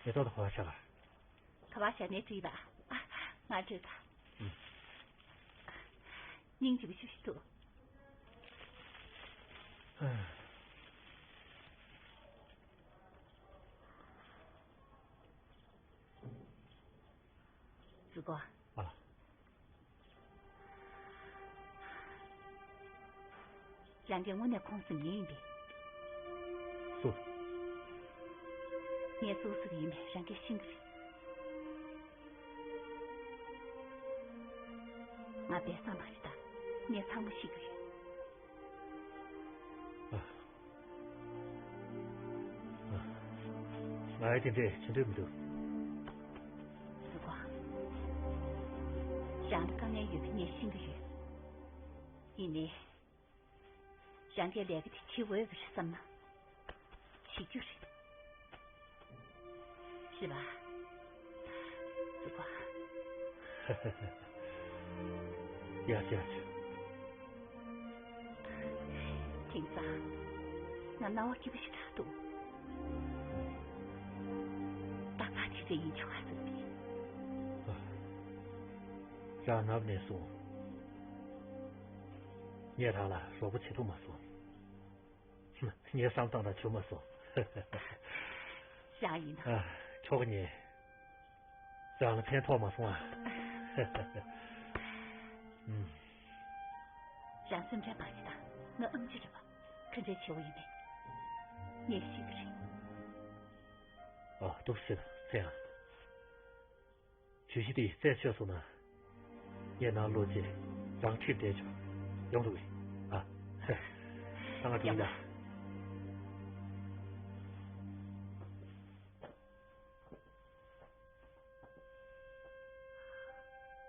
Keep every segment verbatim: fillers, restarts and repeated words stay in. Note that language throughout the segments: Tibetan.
མེ་ཏོག་དང་ག་པར་བཞག་ག་ག་པར་བཞག་ནས་བྲིས་པ། ང་བྲིས་པ། ཨུམ། སྙིང་རྗེ་པོ་ཞིག་འདུག་ཨ། གཟིགས་གོ། ཨ། རང་གིས་དངོས་གནས་ཁོང་གཟིམ་མཁན་ཡིན་པས། སུ། ངས་སུ་ཟེར་གྱི་ཡིན་པས་རང་གིས་ཤེས་ཀྱི་རེད། ང་སྦས་གསང་མ་བྱེད་དང་། ངས་ཚང་མ་ཤེས་ཀྱི་ཡོད། ཨ། ང་ཡི་དེ་འདྲས་བྱེད་འདོད་མི་འདུག་གཟིགས་གོ། རང་ལ་དཀའ་ངལ་ཡོད་པ་ངས་ཤེས་ཀྱི་ཡོད། ཡིན་ནའི། རང་གིས་ལས་ཀ་དེ་བྱེད་འོས་པ་རེད་བསམ་ན། བྱེད་རྒྱུ་རེད། རེད་པ། གཟིགས་གོ། ཡ་ཡ། དེང་སང་ང་སྣང་བ་སྐྱིད་པོ་ཞིག་གྲགས་འདུག་རྟག་པར་དེ་འདྲ་ཡིན་ཆོག་ག་བསམ་པས། རང་ནམ་ནས་བཟུང་ངས་རང་ལ་རོགས་པ་བྱེད་ཐུབ་མ་སོང་། ངས་བསམ་བཏང་ར་བྱུང་མ་སོང་། རང་ཡིན་ན། ཨ། ཆོག་གི་ཉེ། རང་ལ་ཕན་ཐོགས་མ་སོང་ཨ། ཨུམ། རང་སེམས་ཁྲལ་མ་བྱེད་དང་། ང་ཨེམ་ཆི་རེད་པ། ག་འདྲའི་བྱེད་པོ་ཡིན་པས། ངས་ཤེས་ཀྱི་རེད། ཨ། འདུག་སེ་ཟེར་ཨ། བརྗོད་གཞི་དེ་རྩད་ཆོད་སོང་ན། ངས་ནང་ལོག་རྗེས་རང་ཁྲིད་བསྡད་ཆོག་ཡོང་འདུག་གས། ཨ། ད་ང་འགྲོ་ཡིན་ད།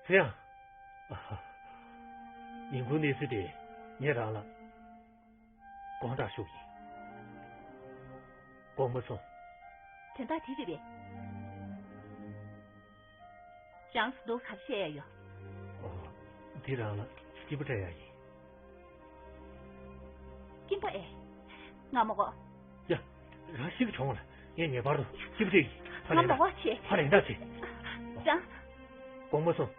ཧེ་ཡང་། ཨ་ཧ། ཉིན་གུང་གནས་ཚུལ་དེ་ངས་རང་ལ་དགོངས་དག་ཞུ་གི་ཡིན། དགོངས་མ་ཚོམ། དོན་དག་དེ་རེད་པས། རང་ཚོ་འདུག་ག་བཤད་ཡ་ཡོད། ཨོ། འདི་རང་ལ་སྐྱིད་པོ་སྤྲད་ཡ་ཡིན། སྐྱིད་པོ་ཨེ། ང་མ་དགོས། ཡ། རང་ཤི་གི་གྱོང་ལ་ངས་ངེས་པར་དུ་སྐྱིད་པོ་སྤྲད་ཀྱི། ཕར་ང་ལེན་མ་དགོས་བྱེད། ཕར་ལེན་ད་བྱེད། རང་། དགོངས་མ་ཚོམ།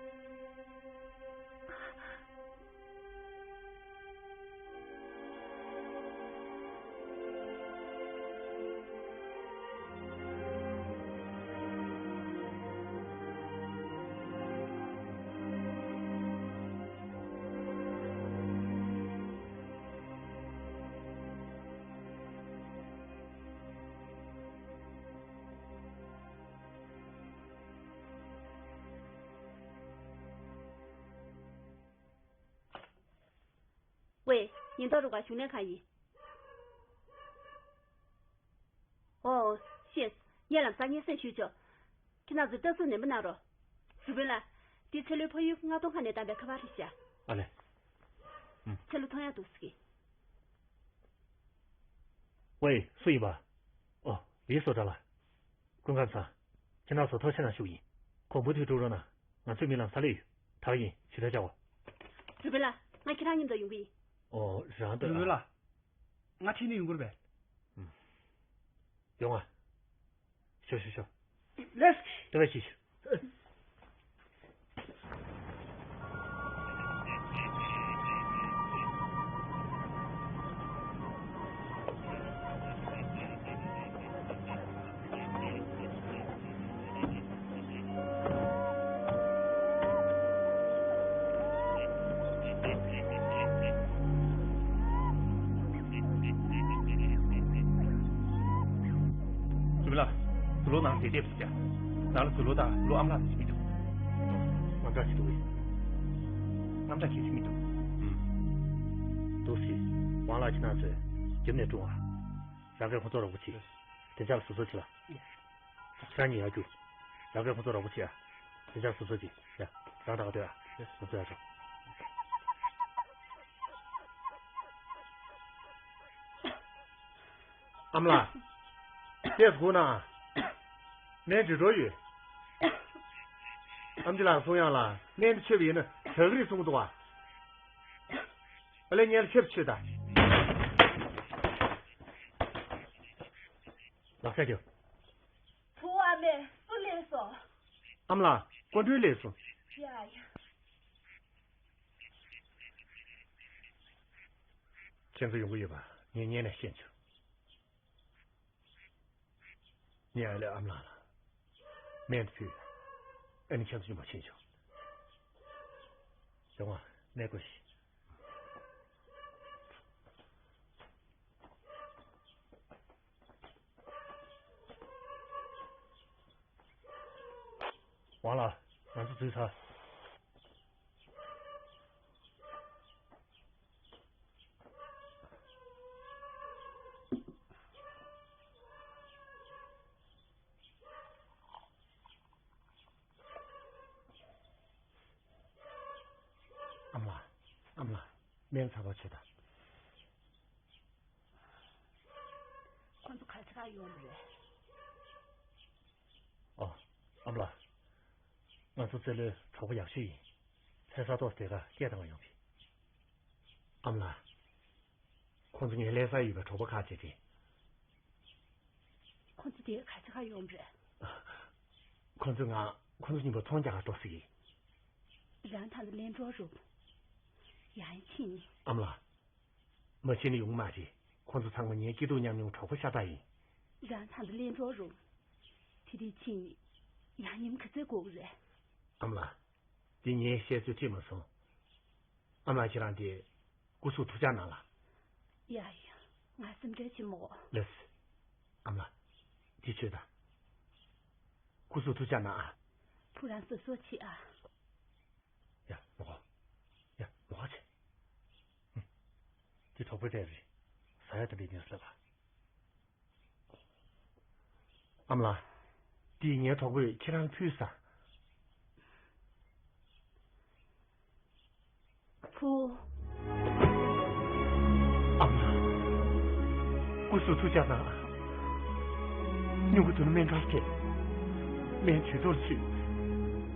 ཝེ། ཉེན་རྟོག་རུ་ཁག་གཞུང་ལས་ཁང་ཡིན། ཨོ། ཤེས། ངས་ལམ་སང་སྙན་སེང་ཞུས་ཆོག་ཁྱེད་རང་ཚོས་ལྟ་ཚུལ་ནན་པོ་གནང་རོགས། གཟུགས་དཔོན་ལགས། འདི་ཚེ་ལོའི་ཕ་ཡུལ་མངགས་གཏོང་ཁང་ནས་བདམས་པའི་ཁ་པར་རེད་ཤག་ཨ་ལས། ཨུམ། ཚེ་ལོ་མཐོང་ཡག་འདུག་ཟེར་གི། ཝེ། སུ་ཡིན་པ། ཨོ། ལིའི་བཟོ་གྲྭ་ལགས། སྐུ་ཁམས་བཟང་། ཁྱེད་རང་ཚོ་ཐུགས་རྗེ་གནང་ཞུ་གི་ཡིན། གོང་བུ་དེ་སྒྲུག་རོགས་གནང་། ང་ཚོའི་མི་ལམ་སང་སླེབས་ཡོད། ད་ག་ཡིན། ཇི་ལྟར་བྱའོ། གཟུགས་དཔོན་ལགས། ང་ཁྱེད་རང་མཉམ་དུ་ཡོང་གི་ཡིན། ཨོ། རང་འདོད་ཨ། གཟུགས་དཔོན་ལགས། ང་ཁྲིད་ནས་ཡོང་གི་རེད་པས། ཨུམ། ཡོང་ཨ། ཤོག་ཤོག་ཤོག་ལེགས། ལྟ་བ་ཞིག་ཞུ། གཟུགས་དཔོན་ལགས། གཟུགས་ལོ་ནང་བསྡད་བསྡད་པ་ཟེར་བྱ། ནང་ལ་གཟུགས་ལོ་དང་གཟུགས་ལོ་ཨ་མ་ལགས་ཟེར་གྱི་མི་འདུག་དངངས་སྐྲག་བྱེད་འདུག་གས། དངངས་སྐྲག་གལ་ཆེ་མི་འདུག་ཨུམ། འདུག་སེ། ཝང་ལགས་ཁྱེད་རང་ཚོས་རྒྱབ་ནས་སྲུང་ཨ། རང་གིས་ཁོ་ཚོར་རོགས་པ་བྱེད། བདེ་འཇགས་ལ་གཟབ་གཟབ་བྱེད་ལ། ཁྱེད་རང་གཉིས་ཡར་རྒྱུགས། རང་གིས་ཁོ་ཚོར་རོགས་པ་བྱེད་ཨ། བདེ་འཇགས་ལ་གཟབ་གཟབ་བྱེད། ཡ། རང་ད་ག་སྡོད་ཨ། ང་ཚོ་ཡར་འགྲོ། ཨ་མ་ལགས། ལྟས་སྒུག་གནང་། སྨན་འགྲིག་འགྲོ་ཡོད། ཨ་མ་ཅི་ལགས་གསུང་ཡག་ལ་སྨན་འདི་མཆོད་པ་ཡིན་ན་དྲག་གི་རེད་གསུང་གི་འདུག་ཨ། ཨ་ལས་ངས་ལ་ཆབ་མཆོད་ད། ལག་ཤ་རྒྱོབ། ཐུ་ཨ་མས་ ཨ་མ་ལགས། སྐུ་མགྲོན་སླེབས་སོང་། ཡ་ཡ། ཁྱེད་ཚོ་ཡོང་གི་ཡོད་པ་ངས་སྔོན་ནས་ཤེས་བྱུང་། ངས་ཨ་ལས་ཨ་མ་ལགས་ལ་སྨན་དེ་ཕུལ་ཡོད། ཨ་ནི་ཁྱེད་ཚོ་ཡོང་བ་ཕྱིན་ཆོག། ཡོང་བ་གནས་དགོས་ཤིག། ཝང་ལགས། ང་ཚོ་འཛུལ་ཚར། ཨ་མ་ལགས། ཨ་མ་ལགས། སྨན་ཚར་བ་བྱེད་དང་། ཁོང་ཚོ་ག་ཚོད་ཁ་ཡོང་རེད། ཨོ། ཨ་མ་ལགས། ང་ཚོ་རྩེ་ལོའི་གྲོགས་པོ་ཡག་ཤོས་ཡིན། ལྷ་ས་ཏོག་དེ་ག་སྐད་བཏང་བ་ཡོང་གི། ཨ་མ་ལགས། ཁོང་ཚོ་ངའི་ལྷ་ས་ཡོད་པའི་གྲོགས་པོ་ཁག་ཅིག་རེད། ཁོང་ཚོ་དེ་ག་ཚོད་ཁ་ཡོང་རེད། ཁོང་ཚོ་ང་ཁོང་ཚོ་གཉིས་པོ་ཚོང་རྒྱག་ག་འགྲོ་ཟེར་གི། རང་ཐང་དུ་ལེན་འགྲོ་རུ། ཡང་ཕྱིན། ཨ་མ་ལགས། མ་ཕྱིན་ན་ཡོང་མ་རེད། ཁོང་ཚོ་ཚང་མ་ངའི་སྐྱིད་སྡུག་མཉམ་མྱོང་གྲོགས་པོ་ཤ་སྟག་ཡིན། རང་ཚང་དུ་ལེན་འགྲོ་རུ། དེ་རིང་ཕྱིན། ཡང་ཉིན་ག་ཚོད་འགོར་གི་རེད། ཨ་མ་ལགས། འདི་ངས་བཤད་ཚོད་ཁྲིད་མ་སོང་། ཨ་མ་ལགས། ཁྱེད་རང་དེ་སྐུ་གཟུགས་ཐུགས་ཅག་གནང་ལ། ཡ་ཡ། ང་སེམས་ཁྲལ་བྱེད་མོ། ལགས་སེ། ཨ་མ་ལགས། འདི་མཆོད་དང་། སྐུ་གཟུགས་ཐུགས་ཅག་གནང་ཨ། བུ་རང་སོ་སོ་བྱེད་ཨ། ཡ་མོ་གོ། ཡ་མོ་གོ་བྱེད། ཧུམ། འདི་གྲོགས་པོའི་ལས་རེད། ཟ་ཡ་དང་འདྲེས་ཉོས་ལབ་ཨ། ཨ་མ་ལགས། འདི་ངའི་གྲོགས་པོས་ཁྱེད་རང་ལ་ཕུལ་ས། ཕུ། ཨ་མ་ལགས། སྐུ་གཟུགས་ཐུགས་ཅག་གནང་། སྨྱུ་གུ་དུ་ནི་སྨན་ཁང་སྐད། སྨན་ཇུས་གཏོར་ཚུད།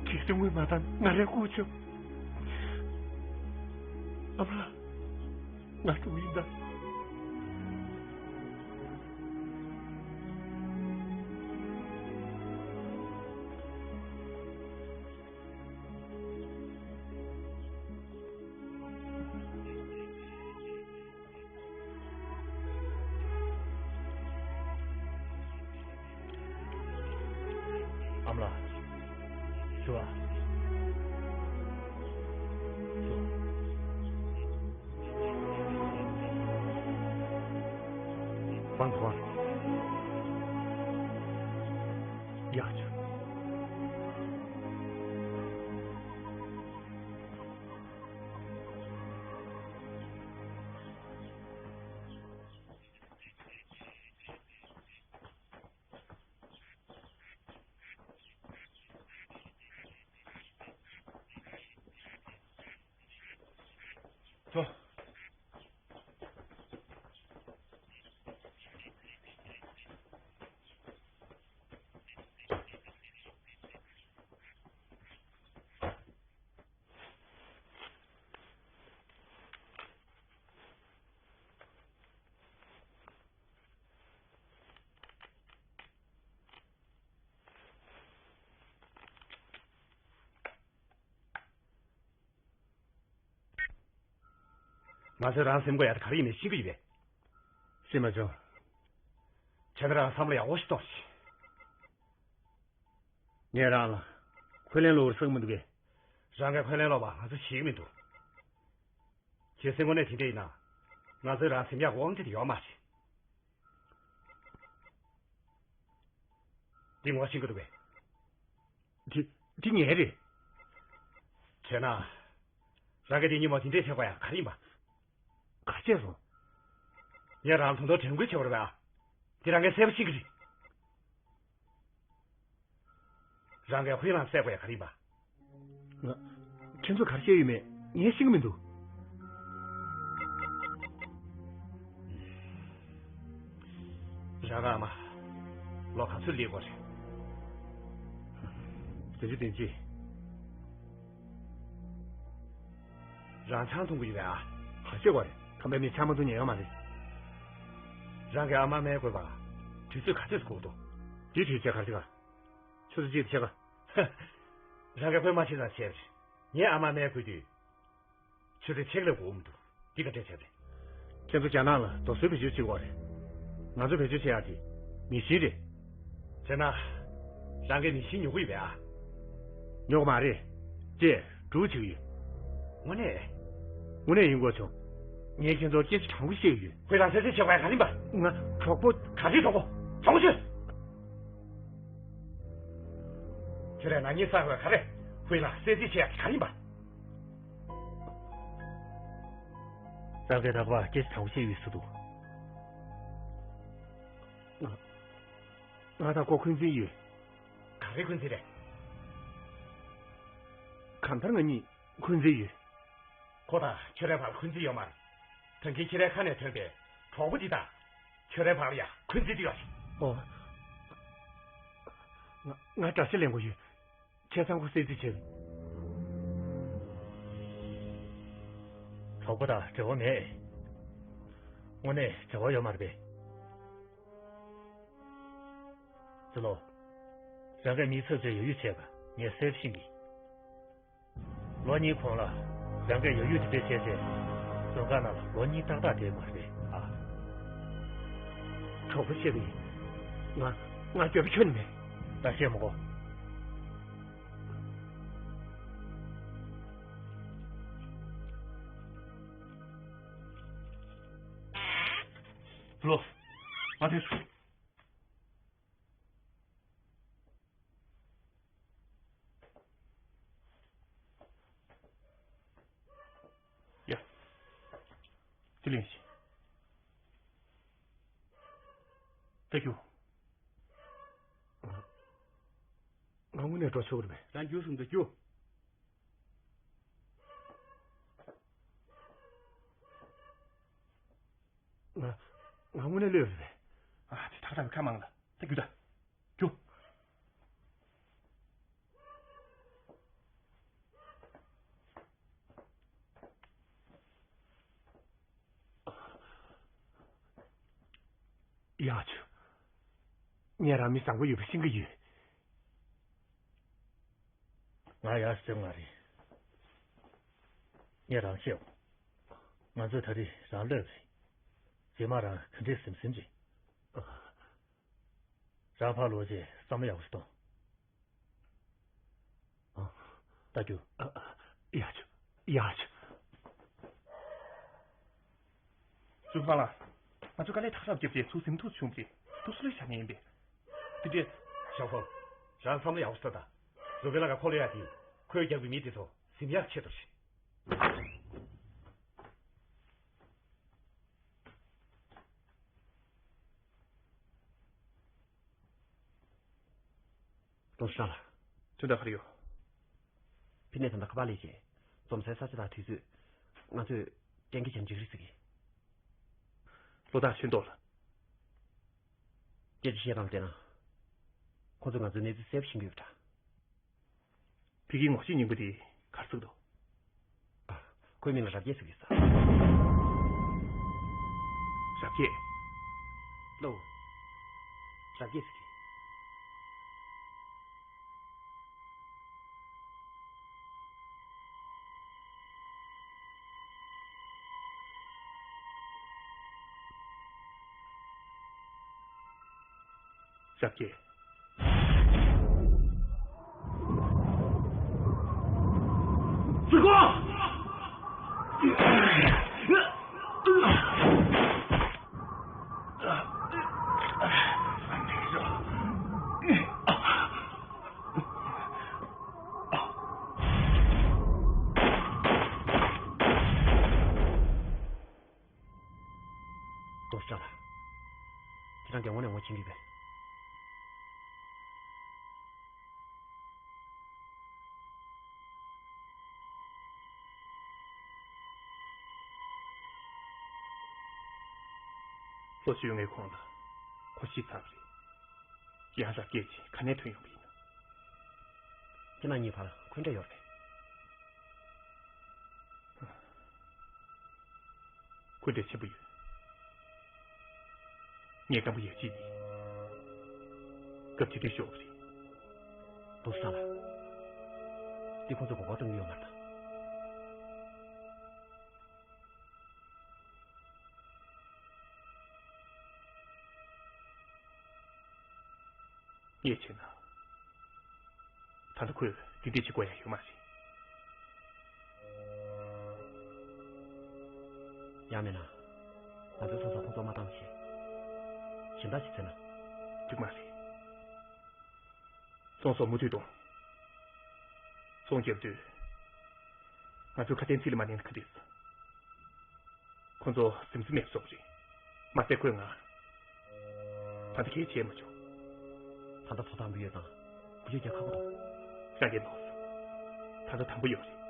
གེགས་སེལ་དངུལ་མ་བཏང་ང་རང་སྐུ་ཆོ། ཨ་མ་ལགས། ང་སུ་ཡིན་ད། ཨ་མ་ལགས། ཞུ་བ། ཞུ་བ། ཕང་ཕང་། ཡག་ཆུ། ཚོ། ང་ཚོས་རང་སེམས་ཁོ་ཡར་ག་རེ་ཡིན་མིན་ཤེས་ཀྱི་ཡོད་པས། ཤེས་མ་བྱུང་། བྱས་ན་རང་བསམ་བློ་ཡག་པོ་ཞིག་གཏོང་ཞིག། ངས་རང་ལ་འཁོན་ལན་སློག་པར་བསམ་གྱི་མི་འདུག་གས། རང་གིས་འཁོན་ལན་སློག་པ་ང་ཚོས་ཤེས་ཀྱི་མི་འདུག། གལ་སྲིད་དངོས་གནས་དེ་འདྲ་ཡིན་ན། ང་ཚོས་རང་སེམས་ཡག་དབང་འདི་དེ་ཡོད་མ་རེད། འདི་ངོ་ཤེས་ཀྱི་འདུག་གས། འདི་འདི་ངའི་རེད། བྱས་ན། རང་གིས་འདི་ཉིན་མོ་འདི་འདྲས་བྱས་པ་ཡང་ག་རེ་ཡིན་པ། ག་བྱས་སོང་། ངས་རང་ད་དུང་དྲན་སྐུལ་བྱེད་པ་རེད་པ། འདི་རང་གིས་གསལ་པོ་ཤེས་ཀྱི་རེད། རང་གིས་ཧུའེ་ལང་བསད་དགོས་ཡ་ག་རེ་ཡིན་པ། ང་། ཁྱེད་ཚོས་ག་རེ་བཤད་ཡོད་མེད་ངས་ཤེས་ཀྱི་མི་འདུག། རང་གི་ཨ་མ། ལོ་ག་ཚོད་སླེབས་དགོས་རེད། བདུན་ཅུ་དོན་གཅིག། རང་ཆང་འཐུང་གི་ཡོད་པས་ཨ། ག་བཤད་དགོས་རེད། ཁམས་པའི་མི་ཆང་མ་འཐུང་ཉན་ཡོད་མ་རེད། རང་གི་ཨ་མ་སྨན་དགོས་པ། དུས་ཚོད་ག་ཚོད་འགོར་འདུག། དེ་དུས་ཚོད་ག་རེ་བྱེད་ག། ཆུ་ཚོད་གཅིག་ཕྱེད་ཀ། རང་གི་དཔོན་དམག་ཆེ་ཙང་བྱས་པ་རེད། ངའི་ཨ་མ་མལ་གོས་དུས། ཆུ་ཚོད་ཕྱེད་ཀ་ལས་འགོར་མི་འདུག་འདི་ག་འདྲས་བྱས་པ་རེད། ཁྱེད་ཚོ་རྒྱ་ནག་ལ་རྡོ་སོལ་བེད་སྤྱོད་བྱེད་ཀྱི་ཡོད་རེད། ང་ཚོ་བེད་སྤྱོད་བྱེད་ཡག་དེ་མེ་ཤིང་རེད། བྱས་ན། རང་གིས་མེ་ཤིང་ཉོ་གི་ཡོད་པས་ཨ། ཉོ་གི་མ་རེད། ཅེས་སྒྲུག་བྱེད་ཀྱི་ཡོད། དངོས་གནས། དངོས་གནས་ཡིན་དགོས་བྱུང་། ངས་ཁྱེད་ཚོར་སྐད་ཆ་དྲང་པོ་བཤད་ཀྱི་ཡོད། ཁོས་རང་གསལ་བཤད་བྱེད་དགོས་ཡ་ག་རེ་ཡིན་པ། ང་གྲོགས་པོ། ག་རེ་གྲོགས་པོ། དྲང་པོ་ཤོད། ཁྱོད་རང་ནག་ཉེས་བསགས་དགོས་ཡ་ག་རེ། ཁོས་རང་གསལ་བཤད་བྱེད་ཡ་ག་རེ་ཡིན་པ། རང་གིས་ད་ག་སྐད་ཆ་དྲང་པོ་བཤད་ཡོད་ཟེར་འདུག་ང་ང་དང་ཁོ་འཁོན་འཛིན་ཡོད། ག་རེ་འཁོན་འཛིན་རེད། གང་ལྟར་ང་གཉིས་འཁོན་འཛིན་ཡོད། ཁོ་དང་ཁྱོད་རའི་བར་འཁོན་འཛིན་ཡོད་མ་རེད། ད་གིན་ཁྱེད་རའི་ཁ་ནས་ཐོན་པའི་གྲོགས་པོ་འདི་དང་ཁྱོད་རའི་བར་ལ་ཡང་འཁོན་འཛིན་འདི་ཡོད་རེད། ཨོ། ང་ང་དགྲ་ཤ་ལེན་དགོས་ཡོད། བྱས་ཙང་ཁོ་གསོད་རྩིས་བྱེད། གྲོགས་པོ་དང་འབྲེལ་བ་མེད། དངོས་གནས་འབྲེལ་བ་ཡོད་མ་རེད་པས། ཙི་ལོ། རང་གིས་མིའི་ཚབ་བྱས་ཡོད་ཡོད་བྱས་པ་ངས་གསལ་པོ་ཤེས་ཀྱི། ལོ་གཉིས་གོང་ལ་རང་གིས་ཡོད་ཡོད་དེ་འདྲས་བྱས་བྱས། བཙོན་ཁང་ནང་ལ་ལོ་གཉིས་ཏག་ཏག་བསྡད་མ་རེད་པས་ཨ། གྲོགས་པོ་བཤད་པ་ཡིན། ང་ང་འགྱོད་པ་ཁྱོན་ནས་མེད། ད་བཤད་མི་དགོས། ལོ། ང་ཐོན་སོང་། ཡ། དེ་ལན་ཞིག་ད་རྒྱུགས། ང་དངོས་གནས་འགྲོ་ཆོག་གི་རེད་པས། རང་རྒྱུགས་སོང་། ད་རྒྱུགས། ང་ང་དངོས་གནས་གློད་རེད་པས། ཨ་དེ་ཐག་རིང་པའི་ཁ་མང་ལ། ད་རྒྱུགས་ད། རྒྱུགས། ཡག་བྱུང་། ངས་རང་མི་བཟང་པོ་ཡོད་པ་ཤེས་ཀྱི་ཡོད། ང་ཡར་སེམས་ང་རེད། ངས་རང་བཤད་འོང་། ང་ཚོས་ད་རེས་རང་གློད་པ་རེད། རྗེས་མ་རང་ག་འདྲས་ཟིམ་ཟིམ་རེད། རང་ཕར་ལོག་རྗེས་བསམ་བློ་ཡག་པོ་ཞིག་གཏོང་། ཨ། ད་རྒྱུགས། ཨ། ཨ། ཡག་བྱུང་། ཡག་བྱུང་། ཟུར་པ་ལགས། ང་ཚོས་དཀའ་ལས་ཐག་རབ་བརྒྱབ་རྗེས་ཚུར་ཟིན་ཐུབ་བྱུང་བ་རེད། ཐུགས་སུ་ལོས་བཞག་ནས་ཡིན་པས། དེ་འདྲས། ཞའོ་ཧྥང་། རང་བསམ་བློ་ཡག་པོ་ཞིག་བཏང་དང་། ཟུར་པའི་ལག་ག་ཁོ་ལོས་ཡ་དེ། ཁོས་རྒྱག་པའི་མི་དེ་ཚོ་ཟིན་ཡག་ཆེད་དུ་རེད། ཏོང་ཧྲི་ཧྲན་ལགས། དོན་དག་ག་རེ་ཡོད། ཕི་ནས་ད་ལྟ་ཁ་པར་སླེབས་རྗེས། འཛོམས་སའི་ས་ཆ་དང་དུས་ཚོད། ང་ཚོས་གཏན་འཁེལ་བྱས་ན་འགྲིག་རེད་ཟེར་གི། བློ་ཐག་ཆོད་མདོག་ལ། སྐད་ཆ་བཤད་སྟངས་ལ་བལྟས་ན། ཁོ་ཚོས་ང་ཚོའི་གནས་ཚུལ་གསལ་པོ་ཤེས་ཀྱི་ཡོད་པ་འདྲ། ཕ་གིའི་ངོ་ཤེས་རྙིང་པ་དེ་ག་རེ་ཟེར་གྱི་འདུག་ཨ། ཁོའི་མིང་ལ་རབ་རྒྱས་ཟེར་གྱི་ཡོད་ས། རབ་རྒྱས། ལོ། རབ་རྒྱས་ཟེར་གྱི། རབ་རྒྱས། ཙི་ཀོ། ཏོང་ཧྲི་ཧྲན་ལགས། ཁྱེད་རང་གིས་དངོས་གནས་ངོ་མཁྱེན་གྱི་རེད་པས། ལོ་བཅོ་ལྔའི་གོང་ལ་ཁོ་ཤི་ཚར་བ་རེད། ཡང་རབ་རྒྱས་ཀྱིས་ག་ནས་ཐོན་ཡོང་པ་ཡིན་ན། ཁྱེད་རང་གཉིས་བར་འཁོན་འགྲས་ཡོད་རེད། འཁོན་འགྲས་ཆེན་པོ་ཡོད། ངས་སྐམ་པོ་ཡོད་ཅེས་ནི། སྐབས་ཇི་འདྲའི་ཤོར་བ་རེད། ཏོང་ཧྲི་ཧྲན་ལགས། འདི་ཁོང་ཚོས་མགོ་སྐོར་གཏོང་གི་ཡོད་མ་རེད་ད། ངས་བྱས་ན། ད་ལྟ་ཁོས་འདི་འདྲས་བྱེད་དགོས་ཡ་ཡོད་མ་རེད། ཡང་མིན་ན། ང་ཚོའི་ཚོང་ཟོག་ཁོང་ཚོར་མ་བཏང་བྱས། གཞན་དག་ཅིག་བཙལ་ན། འགྲིག་མ་རེད། ཚོང་ཟོག་མུ་མཐུད་གཏོང་། ཚོང་བརྒྱབ་དུས། ང་ཚོའི་ཁ་དན་ཚིག་ལ་མ་གནས་ན་ག་འགྲིག་ཁོ་ཚོ་སིམ་སིམ་མེད་སོགས་རེད། མ་ཟད་ཁོས་ང་། ད་ལྟ་གལ་ཆེ་མ་བྱུང་། ད་ལྟ་ཐོབ་ཐང་པོ་ཡོད་དང་། བུ་ཆོས་རྒྱག་ཁག་པོ་འདུག་རང་གིས་ནོར་སོང་། ད་ལྟ་དམ་པོ་ཡོད་རེད།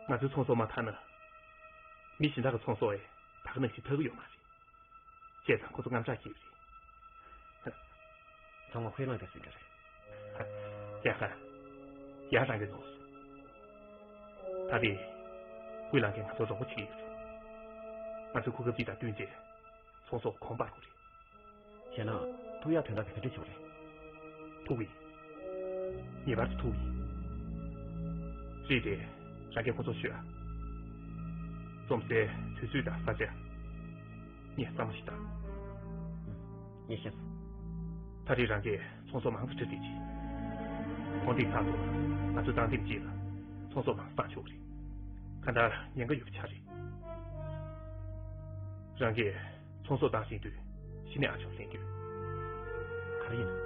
ང་ཚོའི་ཚོང་ཟོག་མ་འཐག་ན། མི་གཞན་དག་གི་ཚོང་ཟོག་ཨེ་ད་ག་ནང་བཞིན་འཐག་གི་ཡོད་མ་རེད། བྱས་ཙང་ཁོ་ཚོ་དངངས་སྐྲག་སྐྱེས་པ་རེད། ཚང་མ་ཁོའི་ལག་ག་ཟིན་གྱི་རེད། ཡ་ཧ། ཡ་རང་གིས་ནོར་སོང་། ད་རེས། དབུས་ལང་ཀས་ང་ཚོར་རོགས་པ་བྱེད་ཀྱི་ཡོད་རེད། ང་ཚོས་གོ་སྐབས་འདི་དང་བསྟུན་བྱས། ཚོང་ཟོག་གོང་སྤར་དགོས་རེད། བྱས་ན། ཐུག་ཡག་དོན་དག་དེ་ག་འདྲ་བྱུང་རེད། ཐུག་གི་ཡིན། ངེས་པར་དུ་ཐུག་གི་ཡིན། རེད་དེ། རང་གིས་ཁོ་ཚོར་ཤོད་ཨ། རྩོམ་སའི་དུས་ཚོད་དང་ས་ཆ། ངས་གཙང་མ་ཞིག་བཏང་། ངས་ཤེས་སོང་། ད་རེས་རང་གིས་ཚོང་ཟོག་མང་ཙམ་ཁྲིད་རྩིས་བྱེད། ཁོང་དེ་ཚགས་ཚུད་ན་ང་ཚོས་བཏང་ཐེངས་གཅིག་ལ་ཚོང་ཟོག་མང་ཙམ་བཏང་ཆོག་གི་རེད། གང་ལྟར་ཉེན་ཁ་ཡོད་པ་ཆགས་རེད། རང་གིས་ཚོང་ཟོག་བཏང་ཟིན་དུས་གཞི་ནས་ཨ་ཆུང་ལེན་རྒྱུ། ག་རེ་ཡིན་ནམ།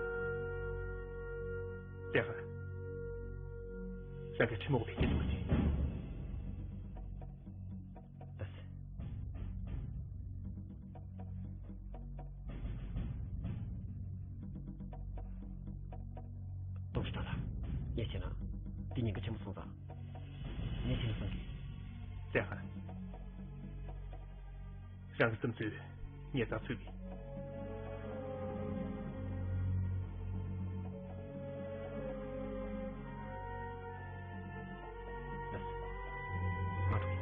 བཙན་ཧ། རང་གིས་ཁྲི་མོ་བེད་སྤྱོད་ཐུབ་ཀྱི་རེད། ལྟ་སེ། ལྟོས་ཤིག་ད་ལ། ངས་བྱས་ན། འདི་ཉེན་ཁ་ཆེན་པོ་སོང་ཙང་། ངས་བྱས་ན་བསམ་གི། བཙན་ཧ། རང་གི་བསམ་ཚུལ་ངས་ད་ཚུད་གི། ལགས་སོ། མ་འགྲོ་ཡིན།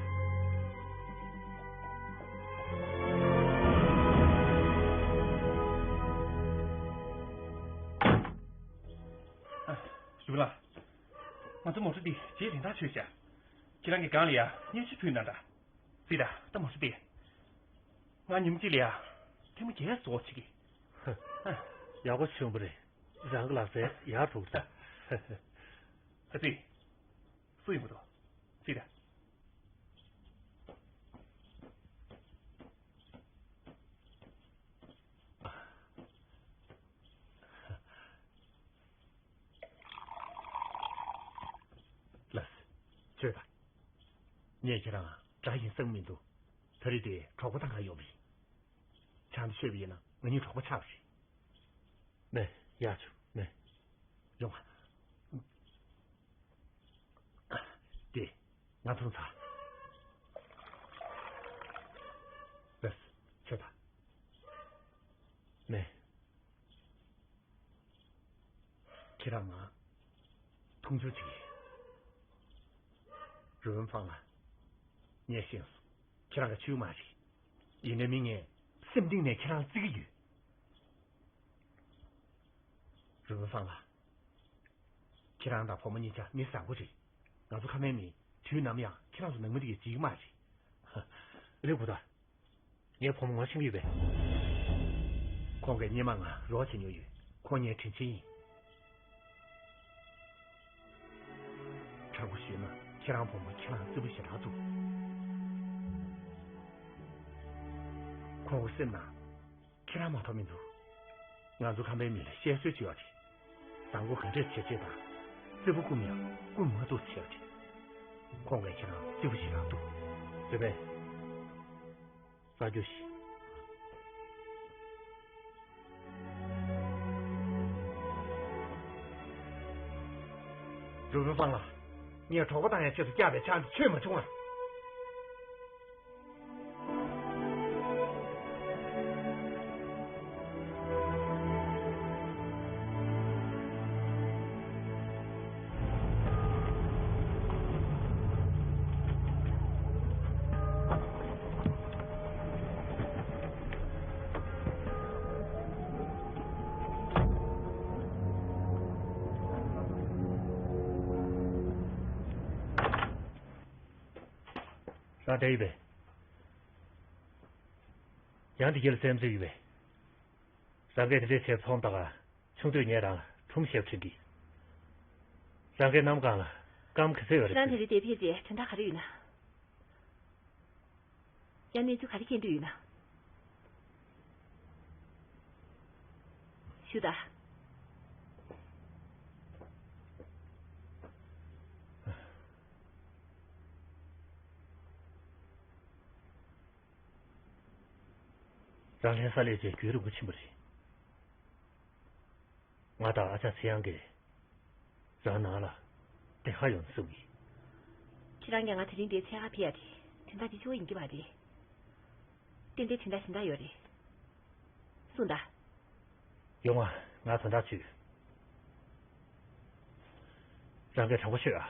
ཨ། ཞུ་ལ། ང་ཚོ་མོ་ཊ་འདི་རྗེས་ལེན་ཐག་ཆོད་ཤག་ཁྱེད་རང་གི་སྒང་ལ་ཡ་སྙན་ཞུ་ཕུལ་གནང་དང་། སྲིད་ད་ལྟ་མ་སྲིད་པས། ང་ཉིན་གཅིག་ལ་ཡ་ཐེངས་མ་བརྒྱད་ཙམ་ཞིག་གི། ཡག་པོ་བྱུང་བ་རེད། རང་གི་ལག་རྩལ་ཡག་འགྲོ་གི་འདུག་ཨ་ཙི། སུ་ཡིན་པ་འདུག་སྲིད་ད། ལགས་སོ། ཚོད་ལྟ། ངས་ཁྱེད་རང་དགྲ་ཡིན་བསམ་མི་འདུག་ད་རེས་དེ་གྲོགས་པོ་དང་ག་ཡོང་བ་ཡིན། ཆང་དེ་མཆོད་པ་ཡིན་ན་ང་གཉིས་གྲོགས་པོ་ཆགས་པ་རེད། མེད། ཡག་བྱུང་། མེད། ཡོང་ང་། དེ་ང་ཚོ་ཚ། ལགས་སོ། ཚོད་ལྟ། མེད། ཁྱེད་རང་ང་མཐོང་ཆུང་བྱེད་ཀྱི། རུས་སྦལ་ཕང་ལ། ངས་ཤེས་སོང་། ཁྱེད་རང་ག་ཆུ་མ་རེད། ཡིན་ནའི་མི་ངས་སེམས་གཏིང་ནས་ཁྱེད་རང་བརྩི་གི་ཡོད། རུས་སྦལ་ཕང་ལ། ཁྱེད་རང་དང་བུ་མོ་གཉིས་ཆ་མི་བཟང་པོ་རེད། ང་ཚོ་ཁ་མའི་མི་དུས་ནམ་ཡང་ཁྱེད་རང་ཚོ་ནང་མི་དེ་གས་བརྗེད་ཀྱི་མ་རེད། རེད་བུ་ད། ངའི་བུ་མོ་ངོ་ཤེས་ཀྱི་ཡོད་པས། ཁོང་གིས་སྔོན་མ་ང་རོགས་བྱེད་མྱོང་ཡོད། ཁོང་ངའི་དྲིན་ཆེན་ཡིན། དྲང་པོ་ཞུས་ན་ཁྱེད་རང་བུ་མོ་ཁྱེད་རང་བརྩི་པོ་ཞེ་དྲག་འདུག་ཁོང་གི་སེམས་ནང་ཁྱེད་རང་མ་གཏོགས་མི་འདུག་ང་ཚོ་ཁམས་པའི་མི་ལ་བཤད་སྲོལ་ཅིག་ཡོད་རེད། བཟང་པོ་ག་འདྲས་བྱེད་ཅེས་དང་། བརྩེ་པོ་སྐུམ་ཡང་སྐུམ་མ་ཐུབ་ཟེར་རེད། ཁོང་གིས་ཁྱེད་རང་བརྩི་པོ་ཞེ་དྲག་འདུག་རེད་པས། ས་རྒྱུ་ཞིག་རུས་སྦལ་ཕང་ལ། ངས་གྲོགས་པོ་བཏང་ཡག་ཆེད་དུ་བཀྱགས་པའི་ཆང་དེ་མཆོད་མ་བྱུང་ང་། ད་འདྲ་ཡིན་པས། ཡང་དེ་རྒྱལ་སེམས་ཚོད་ཡིན་པས། རང་གིས་དེ་འདྲའི་བྱས་ཚོང་དང་ཆུང་དུས་ངས་རང་ཁྲོམ་ཞབས་ཁྲིད་ཀྱི། རང་གིས་གནམ་གང་ལ་སྐམ་གི་ཚོད་ཡོད་རེད། ཁྱེད་རང་དེ་རིང་འདིར་ཕེབས་རྗེས་དོན་དག་ག་རེ་ཡོད་ན། ཡང་གནས་ཚུལ་ག་རེ་མཁྱེན་འདོད་ཡོད་ན། ཞུ་དང་། རང་ལྷ་ས་སླེབས་རྗེས་རྒྱུན་རིང་པོ་ཕྱིན་པ་རེད། ང་དང་ཨ་ཅག་ཚེ་དབྱངས་ཀྱིས་རང་ནང་ལ་བདེ་ཁ་ཡོང་གསུང་གི། ཁྱེད་རང་གིས་ང་དེ་རིང་འདིར་འཚོལ་ག་ཕེབས་ཡ་དེ་དོན་དག་ཅིག་ཆེ་བོ་ཡིན་གྱི་མ་རེད། ཏན་ཏན་དོན་དག་གཞན་དག་ཡོད་རེད། གསུངས་དང་། ཡོང་ང་། ང་དོན་དག་ཅིག་རང་གིས་དྲང་པོ་ཤོད་ཨ།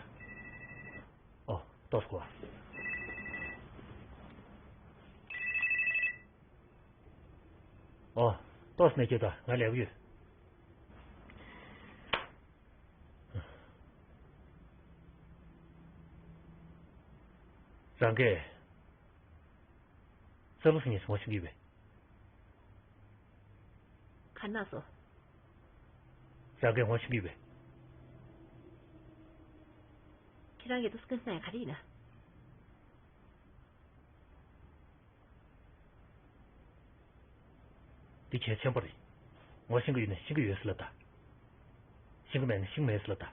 ཨོ། ཏོག་ཙམ་གོ། ཨོ། ཏོག་ཙམ་གནས་སྐྱོད་དང་། ང་ལས་ཀ་ཡོད། རང་གིས་རྩ་ལོ་སུ་ཉིད་ངོ་ཤེས་ཀྱི་ཡོད་པས། ག་ན་སོ། རང་གིས་ངོ་ཤེས་ཀྱི་ཡོད་པས། ཁྱེད་རང་གིས་ཏོག་ཙམ་སྐད་ཆ་ཡང་ག་རེ་ཡིན་ན། འདི་གལ་ཆེན་པོ་རེད། ངོ་ཤེས་ཀྱི་ཡོད་ན་ཤེས་ཀྱི་ཡོད་ཟེར་ལབ་དང་། ཤེས་ཀྱི་མེད་ན་ཤེས་ཀྱི་མེད་ཟེར་ལབ་དང་།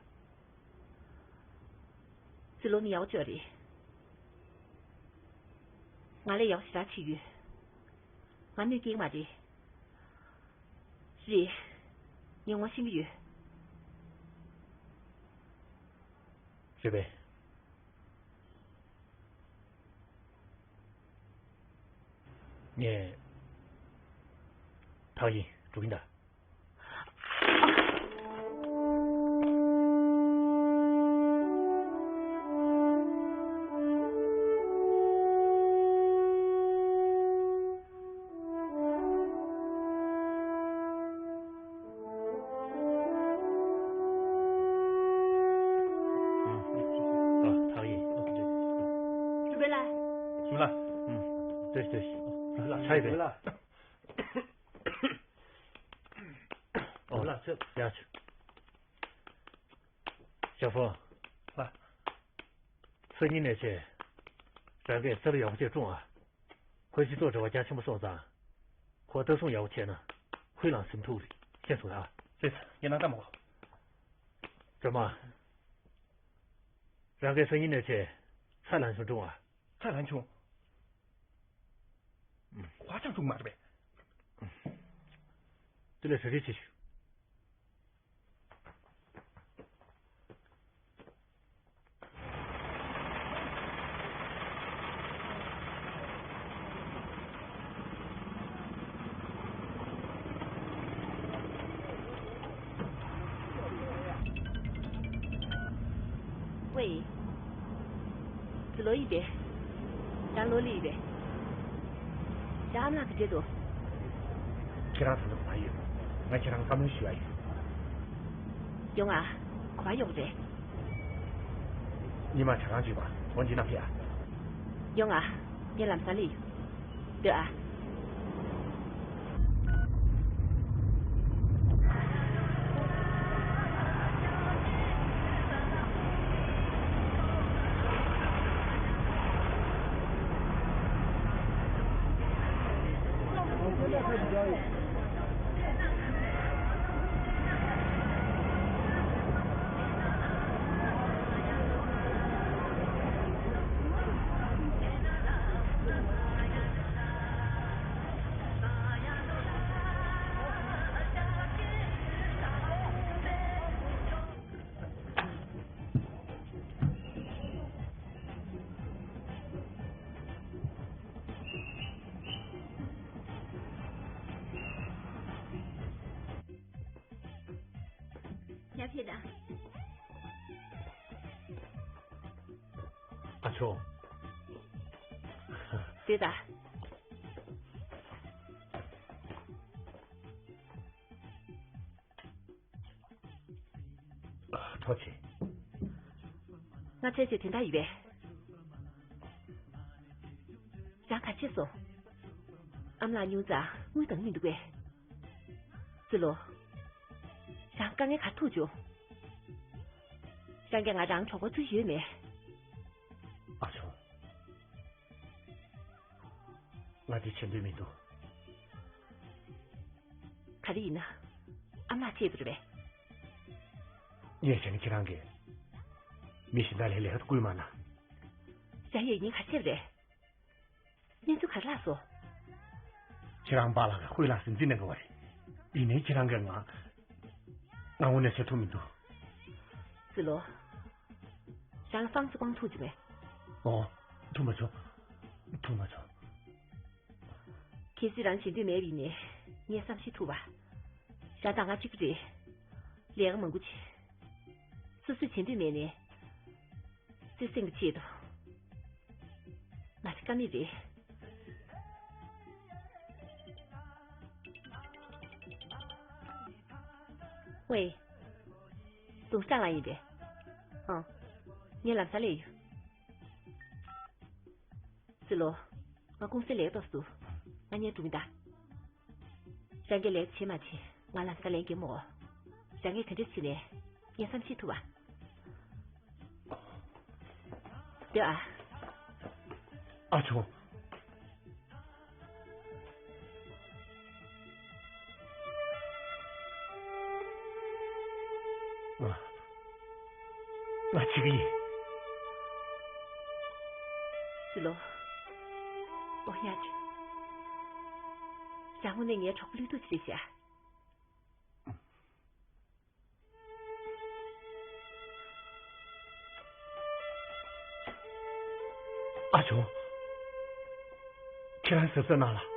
ཙི་ལོ་ནི་ཡག་པོ་ཅིག་རེད། ང་ལས་ཡག་པོ་ཞེ་དྲག་བྱེད་ཀྱི་ཡོད། ང་གནོད་སྐྱེལ་མ་རེད། རེད། ངས་ངོ་ཤེས་ཀྱི་ཡོད། རེད་པས། ངས་ཐག་ཡིན། འགྲོ་གིན་གདའ། ཨ། ཐག་ཡིན། ཨ། འགྲོ་པས་ལ། ཞུ་ལ། ཨུམ། སྡོད་སྡོད། ཞུ་ལ། ཆ་ཡི་པས། ཞུ་ལ། ཨོ། ཞུ་ལ། ཡ། ཞའོ་ཧྥང་། ལགས། སང་ཉིན་ནས་བྱས། རང་གིས་རྩལ་ཡག་པོ་ཅིག་སྒྲུང་ཨ། ཁོའི་སྤྱི་ཚོགས་འབྲེལ་བ་རྒྱ་ཆེན་པོ་སོང་ཙང་། ཁོ་ལྟ་སྲུང་ཡག་པོ་བྱས་ན་ཁོའི་ལང་སེམས་ཐུག་རེད། ཤེས་སོང་ཨ། རེད། ངས་གནང་སྟངས་མ་གོ། སྒྲོལ་མ། རང་གིས་སང་ཉིན་ནས་བྱས་ཚ་ལང་ཆུང་སྒྲུང་ཨ། ཚ་ལང་ཆུང་། ཧ་ཅང་ཆུང་མ་རེད་པས། དེ་ལས་ཟ་རེས་བྱེད་ཤོག། ཝེ། ཙི་ལོ་ཡིན་པས། རང་ལོ་ལི་ཡིན་པས། རང་ཨ་མ་ལགས་ག་འདྲས་འདུག། ཁྱེད་རང་ཚོ་ཚོ་མ་ཡོད། ང་ཁྱེད་རང་བཀའ་མོལ་ཞུ་ཡ་ཡོད། ཡོང་ཨ། ག་པར་ཡོང་རེད། ཉི་མ་ཇ་ཁང་བརྗོད་པ་འོ་འདི་ན་ཕེབས་ཨ། ཡོང་ཨ། ངས་ལམ་སང་སླེབས་ཡོང་། སྡོད་ཨ། ཡར་ཕེབས་དང་། ཨ་ཆོ། སྡོད་དང་། ཐུགས་རྗེ་ཆེ། ང་ཚེ་ཚེ་དེ་འདྲ་ཡིན་པས། ཤེས་སོང་། ཨ་མ་ལགས་སྙུང་རྩ་དངུལ་འདང་མི་འདུག་པས། ཙི་ལོ། རང་དཀའ་ངལ་ག་ཐུག་བྱུང་། རང་གིས་ང་རང་གྲོགས་པོ་བརྩི་ཡོད་མེད། ཨ་ཆུང་། ང་འདི་བྱེད་འདོད་མི་འདུག་ག་རེ་ཡིན་ན། ཨ་མ་ལགས་ཆེད་དུ་རེད་པས། ངས་བྱས་ན་ཁྱེད་རང་གིས་མི་གཞན་དག་ལ་ལས་ཀ་བསྐུལ་མ་གནང་། རང་ཡིན་ཉེས་ག་རེ་བྱས་པ་རེད། གནས་ཚུལ་ག་རེ་ལྷག་སོང་། ཁྱེད་རང་པཱ་ལགས་ཀྱིས་ཧུའེ་ལགས་སུན་གཙེར་གནང་གི་ཡོད་རེད། ཡིན་ནའི་ཁྱེད་རང་གིས་ང་། ང་དངོས་གནས་བྱེད་ཐུབ་མི་འདུག་ཙི་ལོ། རང་ལ་ཧྥང་ཙི་ཀོང་ཐུག་བྱུང་ངས། ཨོ། ཐུག་མ་བྱུང་། ཐུག་མ་བྱུང་། གལ་སྲིད་རང་བྱེད་འདོད་མེད་པ་ཡིན་ནའི་ངས་བསམ་ཤེས་ཐུབ་པ། རང་དང་ང་གཅིག་པ་རེད། ལས་ཀ་མང་པོ་བྱེད། སོ་སོས་བྱེད་འདོད་མེད་ནའི། བརྩེ་སེམས་ཀྱི་ཆེད་དུ། ང་ཚོ་ཀ་མེད་རེད། ཝེ། ཏུང་ཧྲང་ལགས་ཡིན་པས། ཨང་། ངས་ལམ་སང་སླེབས་ཡོང་། ཙི་ལོ། ང་ཀུང་སིའི་ལས་ཀ་ཏོག་ཙམ་འདུག་ང་གཉིས་འགྲོ་གི་ཡིན་ད། རང་གིས་ལས་ཀ་བྱེད་མ་བྱེད་ང་ལམ་སང་ལན་རྒྱག་མོ། རང་གིས་ག་འདྲ་བྱེད་ནའི་ངས་བསམ་ཤེས་ཐུབ་པ། སྡོད་ཨ། ཨ་ཆུང་། ང་། ང་འཆི་གི་ཡིན། ཙི་ལོ། ཨོ་ཡ་ཅི། རང་དངོས་གནས་ངའི་གྲོགས་པོ་བློས་གཏོང་ཅིག་རེད་ཤག་ཨ་ཆུང་། ཁྱེད་རང་གཟབ་གཟབ་གནང་ལ།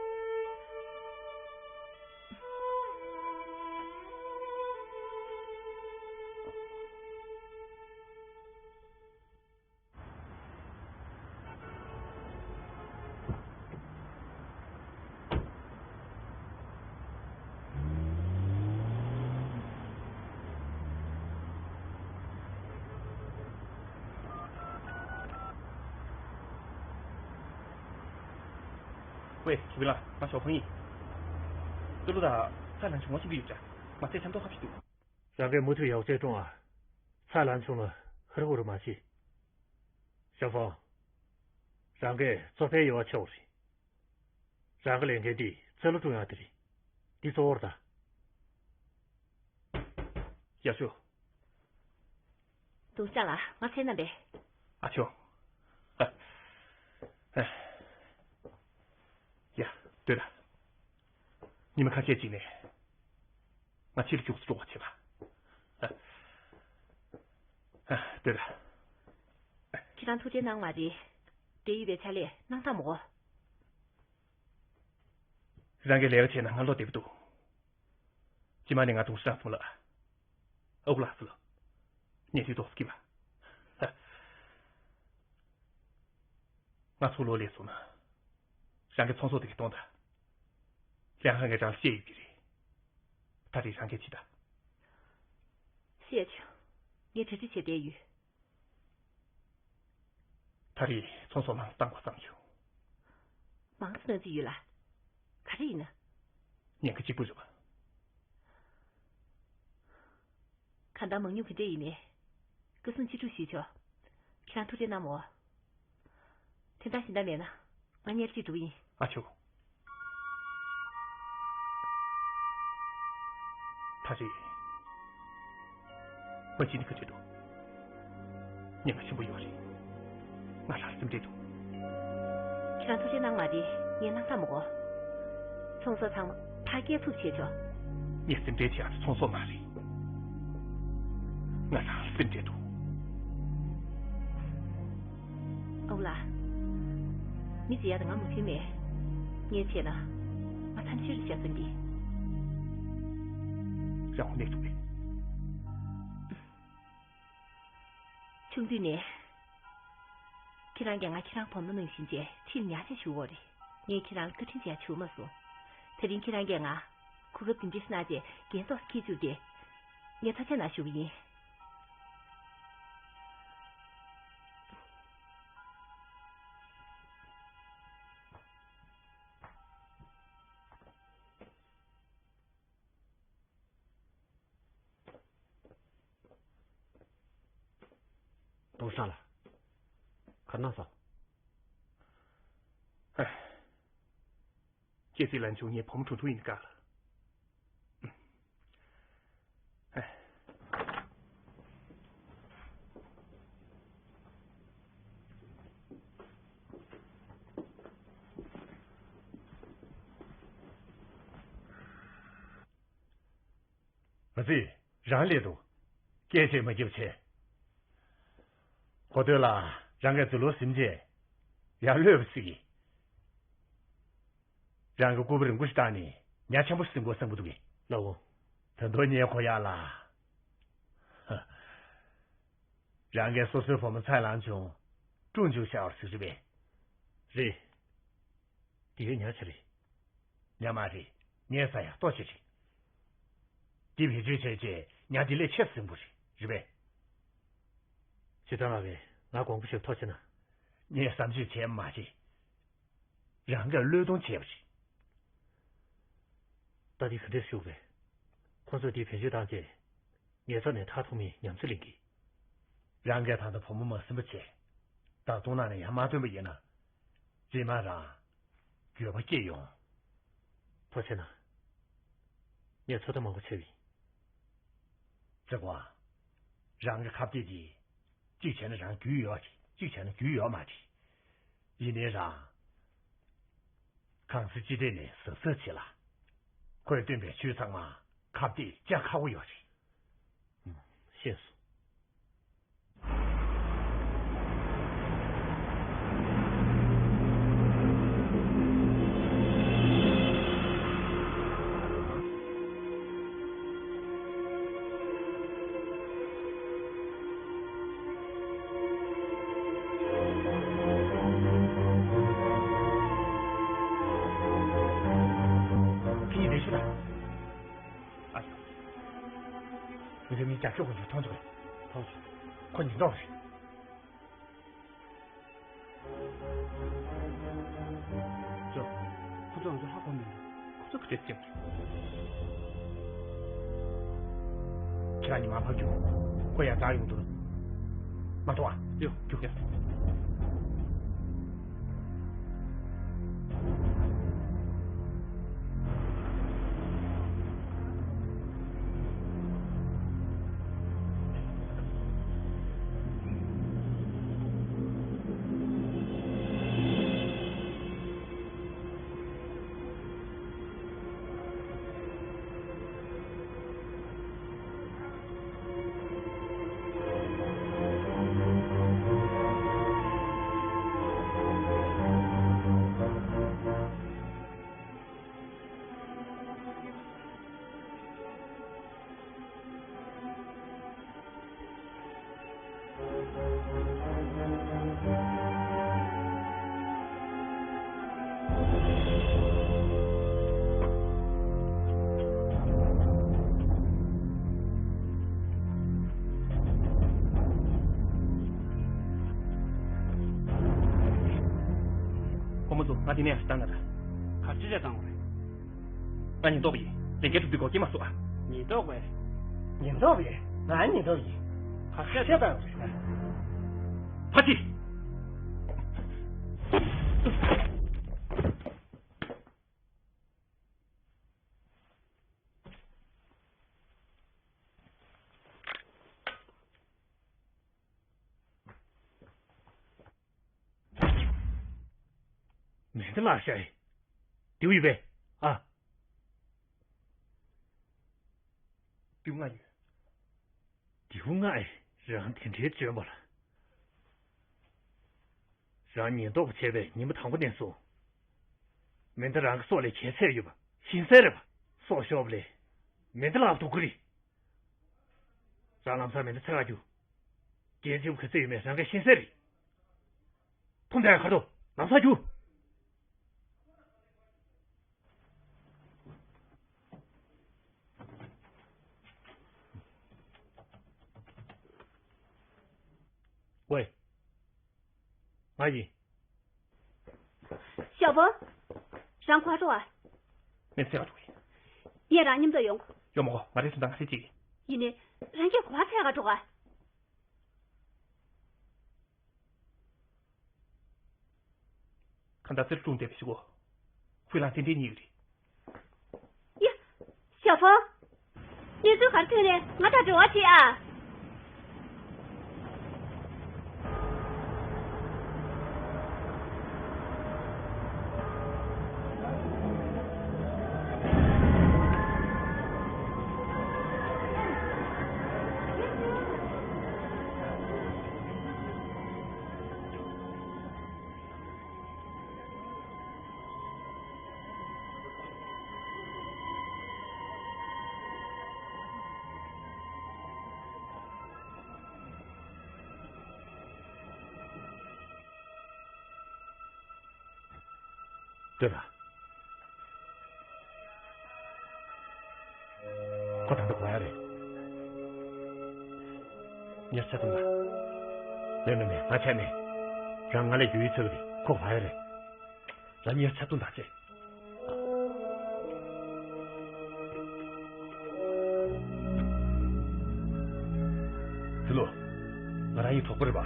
ཝེ། ཞུ་བི་ལ། ང་ཞའོ་ཧྥང་ཡིན། ཙི་ལོ་དང་ཚའེ་ལན་ཆུང་ངོ་ཤེས་ཀྱི་ཡོད་ཅག་མ་ཚད་འཆམ་ཐོག་ཁ་ཞིག་འདུག་རང་གིས་མུ་མཐུད་ཡག་བྱས་སྲུང་ཨ། ཚའེ་ལན་ཆུང་ལ་ཧུར་ཧུར་མ་བྱེད། ཞའོ་ཧྥང་། རང་གིས་གཙོ་ཕལ་ཡོད་པ་ཆོག་རེད། རང་གི་ལས་འགན་འདི་ཚེ་ལོ་ཀྲུང་ཡག་དེ་རེད། འདི་གཙོ་བོར་ད། ཡ་ཆོ། ཏུང་ཧྲང་ལགས་ང་ཚེ་རྣམ་པས། ཨ་ཆོ། ཨ། ཨ། ཡ། སྡོད་ད། ཉི་མ་ཁ་ཤས་ཅིག་ནས། ང་ཕྱིར་རྒྱུགས་སུ་འགྲོ་བ་བྱེད་པ། ཨ། ཨ། སྡོད་ད། ཁྱེད་རང་ཐུགས་ཁྲལ་གནང་མ་རེད། འབྲེལ་ཡོད་པའི་ཕྱག་ལས་གནང་དང་མོ། རང་གིས་ལས་ཀ་བྱས་ན་ང་བློ་བདེ་པོ་འདུག་ཕྱི་མ་ནས་ང་ཏུང་ཧྲང་ཚང་ལ། ཨོ་ལགས་སུ་ལ། ཉེ་དུས་ཏོག་སྐྱིད་པ། ང་ཚོ་ལོ་ལས་སོང་ན། རང་གི་ཚོང་ཟོག་དེ་ག་གཏོང་ད། ལན་ཧང་གིས་རང་ལ་བཤད་ཡོད་ཀྱི་རེད། ད་རེས་རང་གིས་བྱེད་ད། བཤད་ཆོག་ངས་གྲ་སྒྲིག་བྱས་བསྡད་ཡོད། ད་རེས་ཚོང་ཟོག་མང་བཏང་དགོས་བསམ་བྱུང་། མང་ཙམ་གནང་རྩིས་ཡོད་ལ། ག་རེ་ཡིན་ན། ཉེན་ཁ་གཅིག་པུ་རེད་པ། གང་ལྟར་མང་ཉུང་ག་འདྲ་ཡིན་ནའི། བཀའ་གསུང་ཅི་སྒྲུབ་ཞུས་ཆོག་ཁྱེད་རང་ཐུགས་ཁྲལ་གནང་མོ། དོན་དག་གཞན་དག་མེད་ན། ང་ཉལ་ཅིག་འགྲོ་གི་ཡིན། ཨ་ཆོ། ད་རེས། ང་ཅི་ནས་ག་བྱེད་འདུག་ཉེན་ཁ་ཆེན་པོ་ཡོད་རེད། ང་རང་སེམས་ཁྲལ་འདུག་ཁྱེད་རང་ཐུགས་ཁྲལ་གནང་མ་རེད། ངས་གནང་ཐབས་མི་དགོས། ཚོང་ཟོག་ཚང་མ་ཕར་སྐྱེལ་ཐུབ་བྱས་ཆོག་ངས་སེམས་ཁྲལ་བྱེད་ཡག་དེ་ཚོང་ཟོག་མ་རེད། ང་རང་སེམས་ཁྲལ་འདུག་ཨོ་ལགས། མི་བརྗེ་ཡག་དེ་ང་མུ་མཐུད་མེད། ངས་བྱས་ན། ང་མཚམས་ཤོར་བཞག་ཟིན་གྱི། རང་དངོས་གནས་འདུག་པས། ཆུང་དུས་ནས། ཁྱེད་རང་གིས་ང་ཁྱེད་རང་བུ་མོ་ནང་བཞིན་བྱས་ཁྲིད་ཉར་བྱས་བཞུགས་ཡོད་རེད། ངས་ཁྱེད་རང་ལ་བཀའ་དྲིན་ཆེ་བྱུང་མ་སོང་། དེ་རིང་ཁྱེད་རང་གིས་ང་གོ་སྐབས་འདི་འདྲ་ཞིག་གནང་བྱས་འགན་ཐོག་འཁྱེར་བཅུག་སྟེ། ངས་ཐུགས་རྗེ་གནང་ཞུ་གི་ཡིན། ཏོང་ཧྲ་ལགས། ག་རེ་གནང་སོང་། ཨ། སྐྱེས་ཚེ་ལ་འབྱུང་ངའི་བུ་མོ་གྲོངས་ཐུག་ཡིན་ག་ལ། མ་ཚིག་རང་སླེབས་འདུག་སྐད་ཆ་མ་རྒྱབ་བྱས། གོ་ཐོས་ལ་རང་གིས་ཛི་ལོ་ཟིན་རྗེས་ཡར་ལྷོད་པ་ཟིག་གིས། རང་གི་སྐུད་པ་རིང་པོ་ཞིག་བཏང་ནས་ཉ་ཆེན་པོ་ཟིན་དགོས་བསམ་གི་འདུག་གས། ལགས་འོང་། ད་དུང་ངས་གོ་ཡག་ལ། རང་གིས་སོ་སོའི་བུ་མོ་ཚ་ལང་བྱུང་། དཀྲུག་འཇུག་བྱ་བར་ཟེར་རེད་པས། རེད། དེ་ཡོད་ཉག་ཆ་རེད། ཉག་མ་རེད། ངས་ཟ་ཡག་ལྟོ་ཆེ་རེད། དེ་བེད་སྤྱོད་བྱས་རྗེས་ཉག་དེ་ལས་ཆེས་ཟིང་པོ་རེད། རེད་པས། ཞེ་དྲག་ལགས་པས། ང་དགོངས་པ་ཞིག་ཐོག་ཆེ་ན། ངས་བསམ་ཤེས་བྱས་མ་བྱས། རང་གིས་བློས་གཏོང་བྱས་པ་རེད། ད་དེ་ག་འདྲས་ཞུ་དགོས་པས། ཁོང་ཚོས་དེ་བེད་སྤྱོད་བཏང་རྗེས། ངའི་ཚབ་ནས་ཐག་ཐུང་མིན་ཉམས་ཚོད་ལེན་གྱིས། རང་གིས་ད་ལྟ་བུ་མོ་མ་ཟིན་པ་བྱས། བདག་དོན་ནང་ནས་ཡང་མ་ཐོན་པ་ཡིན་ན། རྗེས་མ་རང་འགྱོད་པ་སྐྱེ་ཡོང་། ཐུགས་རྗེ་གནང་། ངས་ཚོད་ལྟ་མང་པོ་བྱས་པ་ཡིན། བརྩེ་བ། རང་གི་ཁ་གཏད་དེ། གཅིག་བྱས་ན་རང་རྒྱུས་ཡོད་རེད། གཅིག་བྱས་ན་རྒྱུས་ཡོད་མ་རེད། ཡིན་ནའི་རང་། གངས་ཚེ་སྤྱི་བདེ་ནས་གཟབ་གཟབ་བྱེད་ལ། ཁོས་སྟོན་པའི་ཆོས་ཚང་མ་ཁ་གཏད་བཅའ་ཁག་པོ་ཡོད་རེད། ཤེས་སོང་། ཕ་གི་ལས་ཤོད་དང་། ཨ་ཡོ། མི་རེ་མིའི་རྒྱབ་ཤོག་ཁོ་ཚོས་མཐོང་ཆོག་གི། མཐོང་ཆོག་ཁོ་ཉེན་རྟོག་རེད། ཅོ། ཁོ་ཚོ་ང་ཚོ་ཧ་གོ་མི་འདུག་ཁོ་ཚོ་ག་འདྲས་བྱེད། ཁྱེད་རང་གཉིས་མར་ཕབ་རྒྱུགས། ཁོ་ཡར་འཛེགས་ཡོང་དུས། མ་གཏོགས་ཨ། ཡོ། རྒྱུགས། ཡོ། ཁོ་མོ་ཚོ་ང་འདི་ནས་ཡར་ཞིག་བཏང་ག་ད། ག་ཅི་བྱས་བཏང་བ་རེད། ང་ཉེན་རྟོག་པ་ཡིན། ལས་འགན་སྒྲུབ་དུས་འགོག་རྐྱེན་མ་བཟོ་ཨ། ཉེན་རྟོག་པས། ཉེན་རྟོག་པས། ང་ཉེན་རྟོག་པ་ཡིན། ག་ཤ་ཤ་དང་། ཕ་ཅི། མེ་མདའ་བརླག་ཤག་ཨེ། རྡེའུ་ཡོད་པས། ཨ། རྡེའུ་ལྔ་ཡོད། རྡེའུ་ལྔ་ཨེ། རང་དེ་འདྲའི་འཇོན་པ་ལ། རང་ཉེན་རྟོག་པ་བྱས་པའི་ཉིན་མོ་དང་པོ་ནས་བཟུང་། མེ་མདའ་རང་གི་སྲོག་ལས་གལ་ཆེ་ཡོད་པ་ཤེས་གསལ་རེད་པ། སྲོག་ཤོར་བ་ལས། མེ་མདའ་བརླག་སྡུག་གི་རེད། རང་ལམ་སང་མེ་མདའ་འཚོལ་ག་རྒྱུགས། རྒྱལ་སྤྱི་བོ་ག་ཚོད་ཡོད་མེད་རང་གིས་ཤེས་གསལ་རེད། ཐུམ་དང་ཁ་དོག་ལམ་སང་རྒྱུགས། ཝེ། ང་ཡིན། ཞའོ་ཧྥང་། རང་ག་པར་འགྲོ་བ། ངས་འཚོལ་ག་འགྲོ་གི། ངས་རང་མཉམ་དུ་ཡོང་། ཡོང་མ་དགོས། ང་རང་སུ་དང་ང་སུ་གཅིག་ཡིན། ཡིན་ནའི། རང་གིས་ག་པར་འཚོལ་ག་འགྲོ་ག། གང་ལྟར་རྩེ་ལ་སྒྲུང་བསྡད་པའི་ཞུ་གོ། ཧྥུ་ལང་དེ་འདྲའི་ཉེ་གི་རེད། ཡ། ཞའོ་ཧྥང་། གནས་ཚུལ་ག་རེ་ཐོན་ནས་ང་དང་འབྲེལ་བ་བྱེད་ཨ། སྟོན་ལ། ཁོ་ད་ལྟ་ག་པར་ཡོད་རེད། ཉེར་ཆ་སྟོང་ད། མེད་མེད་མེད། ང་ཆ་མེད། རང་ང་ལས་རྒྱུ་ཡི་ཚོད་རེད། ཁོ་ག་པར་ཡོད་རེད། རང་ཉེར་ཆ་སྟོང་ད་ཅེ། ཚེ་ལོ། ང་རང་ཡི་གྲོགས་པོ་རེད་པ།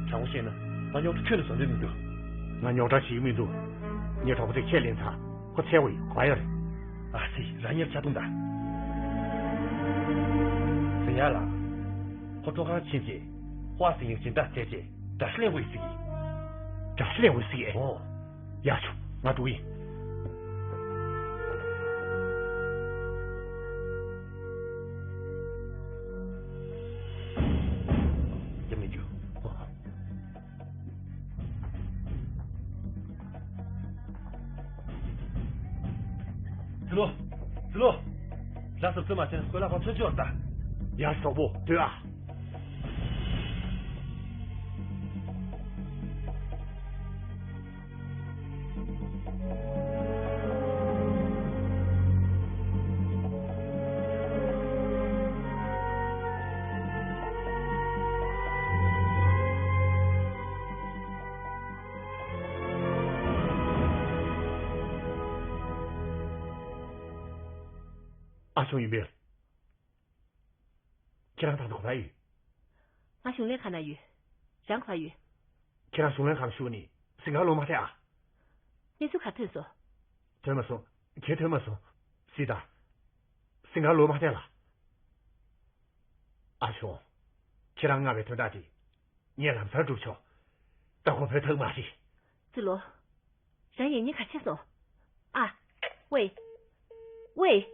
དྲང་པོ་བཤད་ན་ང་རྙོག་དྲ་ཁྱོན་ནས་བཟོ་འདོད་མི་འདུག་ང་རྙོག་དྲ་བྱེད་ཀྱི་མི་འདུག་ངའི་གྲོགས་པོ་དེ་ཁས་ལེན་ཚར། ཁོ་འཚོལ་དགོས་ཡོད། ག་པར་ཡོད་རེད། ཨ་ཙི། རང་ཉེར་ཆ་སྟོང་ད། ཟེར་ཡ་ལ། ཁོ་སྤྲོ་ཁང་ཕྱིན་རྗེས། ཧྭ་ཟེར་མཁན་སྦྱིན་བདག་བཙལ་རྗེས་འདྲ་ཤི་ལེན་དགོས་ཡོད་ཟེར་གི། འདྲ་ཤི་ལེན་དགོས་ཟེར་གི། ཨོ། ཡག་བྱུང་། ང་འགྲོ་གི་ཡིན། ཡ་མི་འགྱུར། ཚེ་ལོ། ཚེ་ལོ། ལགས་སོ། བཙུན་མ་ཆེན་ཁོས་ལ་ཁོ་ཚོད་ཅོར་ད། ཡག་གྲོགས་པོ་སྡོད་ཨ། ཨ་ཆུང་ཡིན་པས། ཁྱེད་རང་ད་དུང་ག་པར་ཡོད། ང་གཞུང་ལས་ཁང་ན་ཡོད། རང་ག་པར་ཡོད། ཁྱེད་རང་གཞུང་ལས་ཁང་ལ་ཞུགས་ནས་ཟིན་ཁང་ལོག་མ་ཐལ་ཨ། གནས་ཚུལ་ག་རེ་ཐོན་སོང་། ཐོན་མ་སོང་། གང་ཡང་ཐོན་མ་སོང་། སྲིད་ད། ཟིན་ཁང་ལོག་མ་ཐལ་ལ། ཨ་ཆུང་། ཁྱེད་རང་མངགས་པའི་དོན་དག་དེ། ངས་ལམ་སང་འགྲུབ་ཆོག་ད་ཁོ་བོད་ཐུག་མ་རེད། ཙི་ལོ། རང་ཡིན་ནི་ག་བྱས་སོང་། ཨ། ཝེ། ཝེ།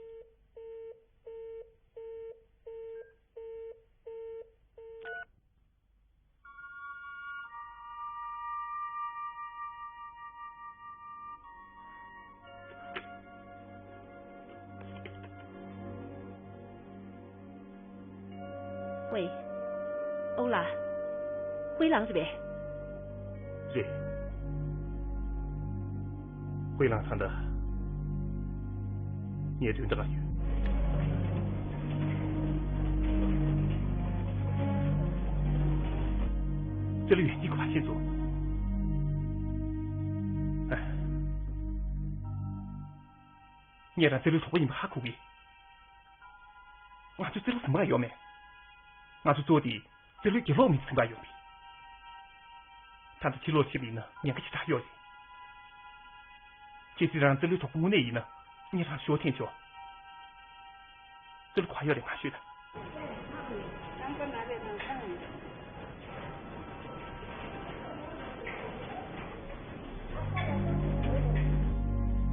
ཝེ། ཨོ་ལགས། ཧུའེ་ལང་རེད་པས། རེད། ཧུའེ་ལང་ད་ལྟ་ངའི་དོན་དག་ཡོད། ཙི་ལོ་ཡོད་ནི་ག་པར་ཕྱིན་སོང་། ཨ། ངེད་རང་ཙི་ལོའི་གྲོགས་པོ་ཡིན་པ་ཧ་གོ་གི། ང་ཚོ་ཙི་ལོ་ཟིན་པ་ཡོད་མེད། ང་ཚོ་གཙོ་བོ་དེ་ཙི་ལོའི་དགེ་སློབ་མི་ཚོ་ཟིན་པ་ཡོད་མེད། ད་ལྟ་ཕྱི་ལོགས་ཕྱིན་པ་ཡིན་ན་ཉེན་ཁ་ཞེ་དྲག་ཡོད་རེད། ཅི་སྲིད་རང་ཙི་ལོའི་གྲོགས་པོ་དངོས་གནས་ཡིན་ན་ངེད་རང་ཞོ་འཐེན་ཆོག་ཙི་ལོ་ག་ཡོད་རེད་ང་ཤོད་ད།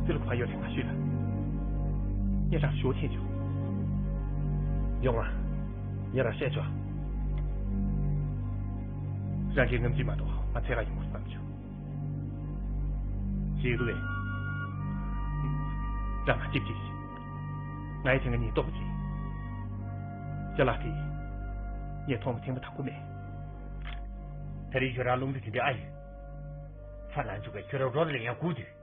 ཙི་ལོ་ག་ཡོད་རེད་ང་ཤོད་ད། ངེད་རང་ཞོ་འཐེན་ཆོག་ཡོང་ང་། ངེད་རང་བཤད་ཆོག་རང་གིས་རྔམ་བརྗིད་མ་གཏོགས་ང་འཚོལ་ག་ཡོང་བསམ་བྱུང་། ཅི་ཡོད་རེད། རང་ང་ཅིབ་ཅིབ་བྱེད། ང་ཡི་དེ་སྔ་ཉིན་ལྟོགས་པ་བྱེད། ཅ་ལག་དེ། ངས་མཐོང་མ་ཐེངས་མ་དང་པོ་མེད། ད་རེས་ཁྱོད་རང་རླུང་རྟ་དེ་འདྲ་ཨ་ཡོད། ཚ་ལ་འཇུག་ག་ཁྱོད་རང་རོ་ལ་ཡང་སྒུག་དུས།